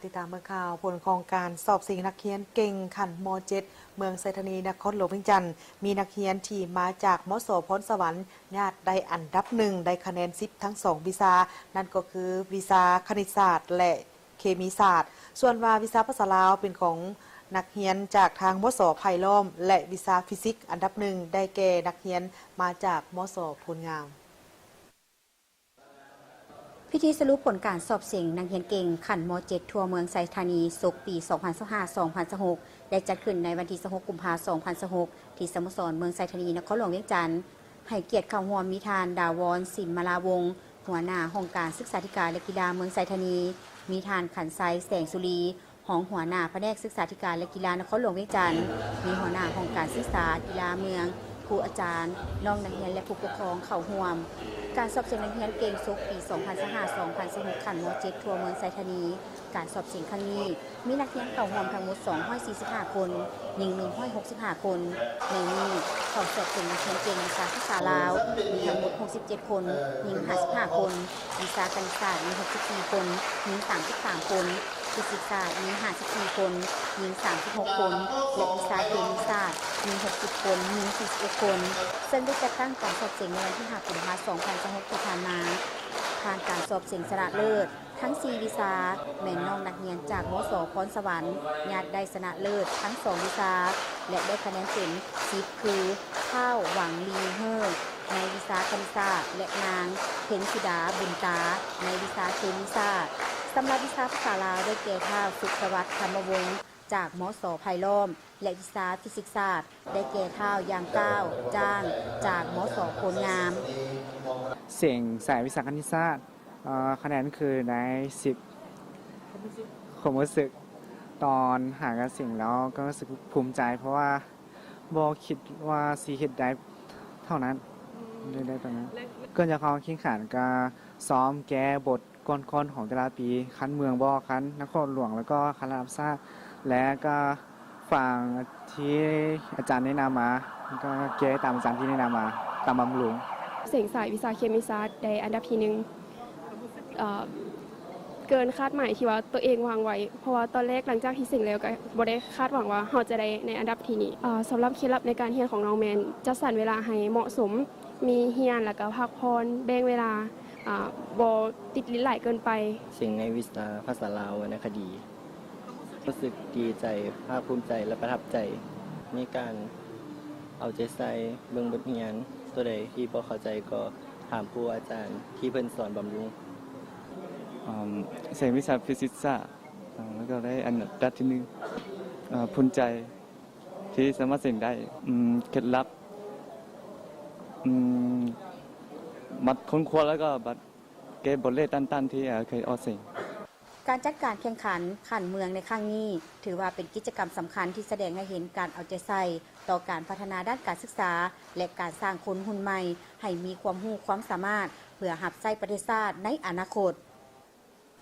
ຕິດຕາມເບິ່ງຂ່າວຜົນຂອງການສອບເສັງນັກຮຽນເກັ່ງຂັ້ນ ມ.ເຈັດ ເມືອງໄຊທານີ ນະຄອນຫຼວງວຽງຈັນ. ມີນັກຮຽນທີ່ມາຈາກ ມສ ພອນສະຫວັນ ຍາດໄດ້ອັນດັບໜຶ່ງ ໄດ້ຄະແນນສິບທັງສອງວິຊາ, ນັ້ນກໍຄືວິຊາຄະນິດສາດ ແລະ ເຄມີສາດ. ສ່ວນວ່າວິຊາພາສາລາວເປັນຂອງນັກຮຽນຈາກທາງ ມສ ໄຜ່ລ້ອມ ແລະ ວິຊາຟີຊິກ ອັນດັບໜຶ່ງ ໄດ້ແກ່ນັກຮຽນມາຈາກ ມສ ໂພນງາມ. ພິທີສະຫຼຸບຜົນການສອບເສັງນັກຮຽນເກັ່ງຂັ້ນ ມ.ເຈັດ ທົ່ວເມືອງໄຊທານີ ສົກປີສອງພັນຊາວຫ້າ ສອງພັນຊາວຫົກ ໄດ້ຈັດຂຶ້ນໃນວັນທີຊາວຫົກ ກຸມພາ ສອງພັນຊາວຫົກ ທີ່ສະໂມສອນເມືອງໄຊທານີ ນະຄອນຫຼວງວຽງຈັນ. ໃຫ້ກຽດເຂົ້າຮ່ວມມີທ່ານ ດາວອນ ສິມມະລາວົງ ຫົວໜ້າຫ້ອງການສຶກສາທິການ ແລະ ກິລາເມືອງໄຊທານີ, ມີທ່ານ ຂັນໄຊ ແສງສຸລີ ຮອງຫົວໜ້າພະແນກສຶກສາທິການ ແລະ ກິລານະຄອນຫຼວງວຽງຈັນ, ມີຫົວໜ້າຫ້ອງການສຶກສາກິລາເມືອງ, ຄູອາຈານ, ນ້ອງນັກຮຽນ ແລະ ຜູ້ປົກຄອງເຂົ້າຮ່ວມ. ການສອບເສັງນັກຮຽນເກັ່ງສົກປີສອງພັນຊາວຫ້າ ສອງພັນຊາວຫົກ ຂັ້ນ ມ.ເຈັດ ທົ່ວເມືອງໄຊທານີ. ການສອບເສັງຄັ້ງນີ້ ມີນັກຮຽນເຂົ້າຮ່ວມທັງໝົດສອງຮ້ອຍສີ່ສິບຫ້າຄົນ, ຍິງໜຶ່ງຮ້ອຍຫົກສິບຫ້າຄົນ. ໃນນີ້ເຂົ້າສອບເສັງນັກຮຽນເກັ່ງວິຊາພາສາລາວ ມີທັງໝົດຫົກສິບເຈັດຄົນ, ຍິງຫ້າສິບຫ້າຄົນ, ວິຊາຄະນິດສາດ ມີຫົກສິບສີ່ຄົນ, ຍິງສາມສິບສາມຄົນ, ຟີຊິກສາດ ມີຫ້າສິບສີ່ຄົນ, ຍິງສາມສິບຫົກຄົນ ແລະ ວິຊາເຄມີສາດ ມີຫົກສິບຄົນ, ຍິງສີ່ສິບເອັດຄົນ, ເຊິ່ງໄດ້ຈັດຕັ້ງການສອບເສັງໃນວັນທີຫ້າ ກຸມພາ ສອງພັນຊາວຫົກ ທີ່ຜ່ານມາ. ຜ່ານການສອບເສັງຊະນະເລີດ ທັງສີ່ວິຊາ ແມ່ນນ້ອງນັກຮຽນຈາກ ມສ ພອນສະຫວັນ ຍາດໄດ້ຊະນະເລີດທັງສອງວິຊາ ແລະ ໄດ້ຄະແນນເຕັມສິບ ຄື ທ້າວ ຫວັງລີເຮີ ໃນວິຊາຄະນິດສາດ ແລະ ນາງ ເພັນສຸດາ ບຸນຕາ ໃນວິຊາເຄມີສາດ. ສຳລັບວິຊາພາສາລາວ ໄດ້ແກ່ ທ້າວ ສຸກສະຫວັດ ທຳມະວົງ ຈາກ ມສ ໄຜ່ລ້ອມ ແລະ ວິຊາຟີຊິກສາດ ໄດ້ແກ່ ທ້າວ ຢ່າງກ້າວ ຈ້າງ ຈາກ ມສ ໂພນງາມ. ເສັງສາຍວິຊາຄະນິດສາດ ເອີ ຄະແນນຄືໄດ້ສິບ. ຄວາມຮູ້ສຶກ ຄວາມຮູ້ສຶກຕອນຫາການເສັງແລ້ວກໍຮູ້ສຶກພູມໃຈ ເພາະວ່າບໍ່ຄິດວ່າຊິເຮັດໄດ້ເທົ່ານັ້ນ ອືມ ໄດ້ ໄດ້ເທົ່ານັ້ນ. ແລະ ກ່ອນຈະເຂົ້າແຂ່ງຂັນກໍຊ້ອມແກ້ບົດ ກ່ອນໆຂອງແຕ່ລະປີ ຄັນເມືອງບໍ່ ຄັນນະຄອນຫຼວງ ແລ້ວກໍຄັນລະດັບຊາດ ແລະກໍຟັງທີ່ອາຈານແນະນຳມາ ແລ້ວກໍແກ້ຕາມອາຈານທີ່ແນະນຳມາ ຕາມບຳລຸງ. ເສັງສາຍວິຊາເຄມີສາດໄດ້ອັນດັບທີໜຶ່ງ ເອີ ເກີນຄາດໝາຍທີ່ວ່າໂຕເອງວາງໄວ້ ເພາະວ່າຕອນແລກຫຼັງຈາກທີ່ເສັງແລ້ວກໍບໍ່ໄດ້ຄາດຫວັງວ່າເຮົາຈະໄດ້ໃນອັນດັບທີໜຶ່ງ. ເອີ ສຳລັບເຄັດລັບໃນການຮຽນຂອງນ້ອງແມ່ນ ຈັດສັນເວລາໃຫ້ເໝາະສົມ ມີຮຽນແລ້ວກໍພັກຜ່ອນ ແບ່ງເວລາ ອາ ບໍ່ຕິດລິດຫຼາຍເກີນໄປ. ເສັງໃນວິຊາພາສາລາວ ວັນນະຄະດີ ຮູ້ສຶກດີໃຈ, ພາກພູມໃຈ ແລະ ປະທັບໃຈ. ມີການເອົາໃຈໃສ່ເບິ່ງບົດຮຽນ, ໂຕໃດທີ່ບໍ່ເຂົ້າໃຈກໍຖາມຄູອາຈານທີ່ເພິ່ນສອນບຳລຸງ. ເອີ ເສັງວິຊາຟີຊິກສາດ ແລ້ວກໍໄດ້ອັນດັບທີໜຶ່ງ. ເອີ ພູມໃຈ ທີ່ສາມາດເສັງໄດ້. ອືມ ເຄັດລັບ ອືມ ບັດຄົ້ນຄວ້າ ແລ້ວກໍບັດແກ້ບົດເລກຕັນໆ ທີ່ເຄີຍອອກເສັງ. ການຈັດການແຂ່ງຂັນຂັ້ນເມືອງໃນຄັ້ງນີ້ ຖືວ່າເປັນກິດຈະກຳສຳຄັນທີ່ສະແດງໃຫ້ເຫັນການເອົາໃຈໃສ່ຕໍ່ການພັດທະນາດ້ານການສຶກສາ ແລະ ການສ້າງຄົນຮຸ່ນໃໝ່ໃຫ້ມີຄວາມຮູ້ຄວາມສາມາດ ເພື່ອຮັບໃຊ້ປະເທດຊາດໃນອະນາຄົດ.